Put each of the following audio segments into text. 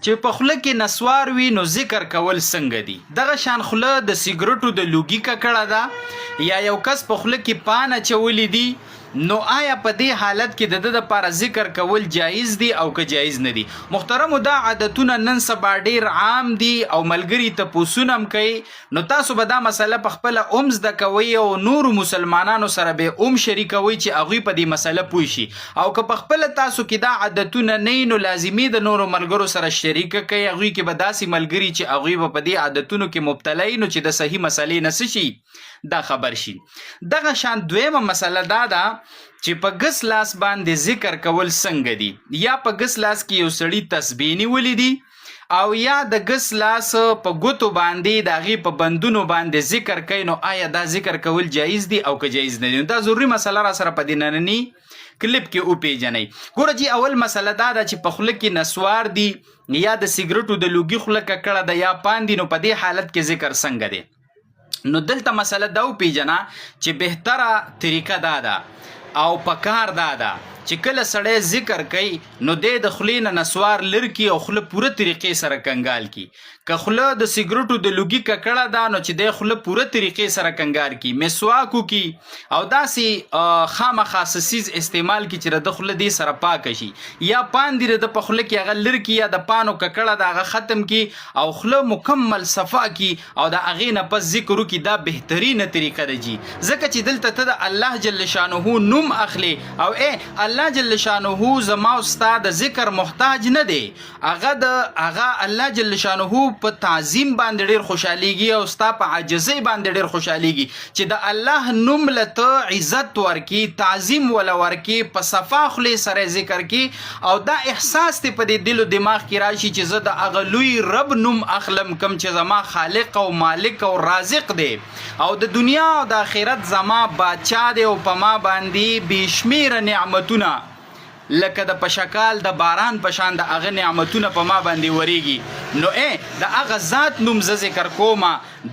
چې په خوله کې نسوار وي نو ذکر کول څنګه دي؟ دغه شان خوله د سګرټو د لوګي ککړه ده یا یو کس په خوله کې پان اچولي دي، نو آیا په دې حالت کې د ده لپاره ذکر کول جایز دي او که جایز نه دي؟ محترمو دا عادتونه نن سبا ډیر عام دي او ملګري تپوسونه هم کوي، نو تاسو به دا مسله په خپله هم زده کوئ او نورو مسلمانانو سره به هم شریکوئ چې هغوی په دې مسله پوه شي، او که په خپله تاسو کې دا عادتونه نه وي نو لازمي د نورو ملګرو سره شریکه کړئ، هغوی کې به داسې ملګري چې هغوی به په دې عادتونو کې مبتلا وي نو چې د صحیح مسلې نه څه شي دا خبر شي. دغه شان دویمه مسله دا ده چې په ګس لاس باندې ذکر کول څنګه دي، یا په ګس لاس کې یو سړي تسبیح نیولې دي او یا د ګس لاس په ګوتو باندې د هغې په بندونو باندې ذکر کوي، نو آیا دا ذکر کول جایز دي او که جایز نه دي؟ نو دا ضروري مسله را سره په دې ننني کلیپ کې وپیژنئ. ګوره جی، اول مسله دا ده چې په خوله کې نسوار دي یا د سیګریټو د لوګي خوله ککړه ده یا پان دي، نو په دې حالت کې ذکر څنګه دی؟ نو دلته مسله دا وپیژنه چې بهتره طریقه دا ده او پکار دا ده چې کله سړی ذکر کوي نو دی د خولې نه نسوار لر کی او خوله پوره طریقې سره کنګال کی. که خوله د سیګریټو د لوګي ککړه ده نو چې دی خوله پوره طریقې سره کنګال کی، مسواک وکړي او داسې خامخا څه څیز استعمال کی چې د خوله دې سره پاکه شي، یا پان دي د په خوله کې هغه لر کی، یا د پانو ککړه ده هغه ختم کی او خوله مکمل صفا کی او د هغې نه پس ذکر وکړي، دا بهترینه طریقه ده جی، ځکه چې دلته ته د الله جل شانه نوم اخلې او ای الله جل شانه زما او ستا د ذکر محتاج نه دی، هغه د هغه الله جل شانه په تعظیم باندې ډیر خوشحالیږي او ستا په عاجزۍ باندې ډیر خوشحالیږي چې د الله نوم له ته عزت ورکي، تعظیم ولا ورکي، په صفا خولې سره ذکر کی او دا احساس ته په دې دل او دماغ کې راشي چې زه د هغه لوی رب نوم اخلم کوم چې زما خالق او مالک او رازق دی او د دنیا او د آخرت زما بادشاه دی او په ما باندې بې شمېره نعمتونه لکه د پشکال د باران په شان د هغه نعمتونه په ما باندې وریږي، نو ای د هغه ذات نوم زه ذکر کوم،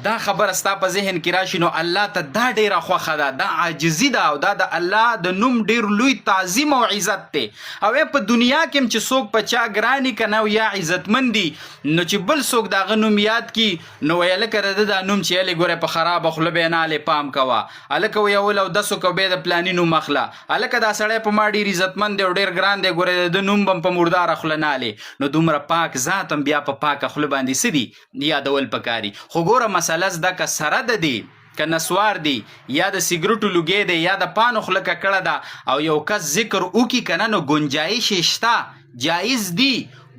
دا خبره ستا په ذهن کې راشي نو الله ته دا ډیره خوښه ده، دا عاجزي ده او دا د الله د نوم ډیر لوی تعظیم او عزت دی. او ای په دنیا کې هم چې څوک په چا ګراني کنه او یا عزتمن دي نو چې بل څوک د هغه نوم یاد کی نو وایي هلکه د ده دا نوم چې الې ګوره په خرابه خوله به یې نه الې پام کوه، هلکه وایي اول اودس وکړه بیا د پلاني نوم اخله، هلکه دا سړی په ما ډیر عزتمن دی او ډیر ګران دی ګوره د ده نوم به هم په مرداره خوله نه الې، نو دومره پاک ذات هم بیا په پاکه خوله باندې څه دي یادول پکاري. خو ګوره مسله زده که سره د دې که نسوار دی یا د سیګریټو لوګی دی یا د پانو خوله ککړه ده او یو کس ذکر وکړي که نه نو ګنجایش یې شته، جایز دي،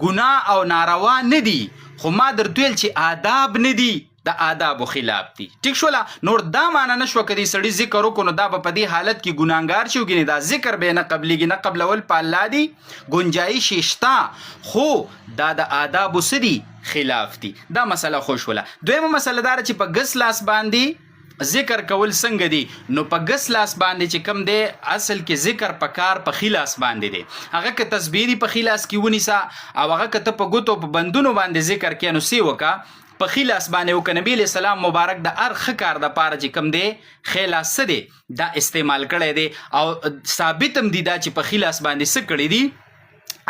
ګناه او ناروا نه دي، خو ما درته ویل چې آداب نه دي، د آدابو خلاف دي. ټیک شوله؟ نور دا معنی نه شوه که دې سړي ذکر وکړو نو دا به په دې حالت کې ګناهګار شي او ګینې دا ذکر به نه قبلیږي، نه قبلول په الله دي، ګنجایش یې شته خو دا د آدابو څه دي خلاف دي. دا مسله خو شوله. دویمه مسله دا ده چې په ګس لاس باندې ذکر کول څنګه دي؟ نو په ګس لاس باندې چې کم دی اصل کې ذکر په کار په ښي لاس باندې دی، هغه که تسبیح دي په ښي لاس کې ونیسه او هغه که ته په ګوتو په بندونو باندې ذکر کې نو څه وکړه په ښي لاس باندې وکړه. نبی علیه السلام مبارک د هر ښه کار د پاره چې کم دی ښی لاس څه دی دا استعمال کړی دی او ثابت هم دي دا چې په ښي لاس باندې څه کړی دي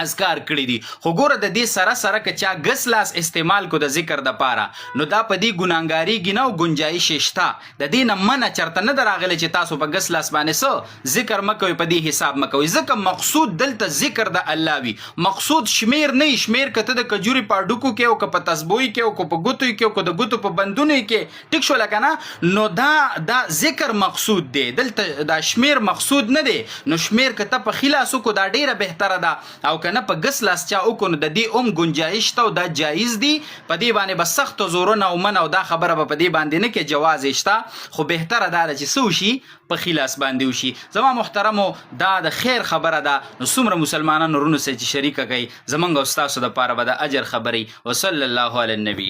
اذکار کړی دي. خو ګوره د دې سره سره که چا ګس لاس استعمال کو د ذکر د پاره نو دا په دې ګناهګاریږي نه او ګنجایش یې شته، د دې نه منع چرته نه ده راغلې چې تاسو په ګس لاس باندې څه ذکر مه کوئ، په دې حساب مه کوئ، ځکه مقصود دلته ذکر د الله وي، مقصود شمیر نه وي. شمیر که ته د کجوري په هډوکو کې او که په تسبوی کې او که په ګوتو کې او که د ګوتو په بندونو کې، ټیک شوله کنه، نو دا دا ذکر مقصود دی، دلته دا شمیر مقصود نه دی. نو شمیر که ته په ښي لاس وکړو دا ډیره بهتره ده او که نه په ګس لاس چا وکړو نو د دې هم ګنجایش شته او دا جایز دي، په دې باندې به سخت زورونه او منع او دا خبره به په دې باندې نه کې، جواز یې شته خو بهتره دا ده چې څه وشي په ښي لاس باندې وشي. زما محترمو دا د خیر خبره ده نو څومره مسلمانانو ورونو سره چې شریکه کړئ زمونږ او ستاسو دپاره به د اجر خبرې. وصلی الله علی النبی.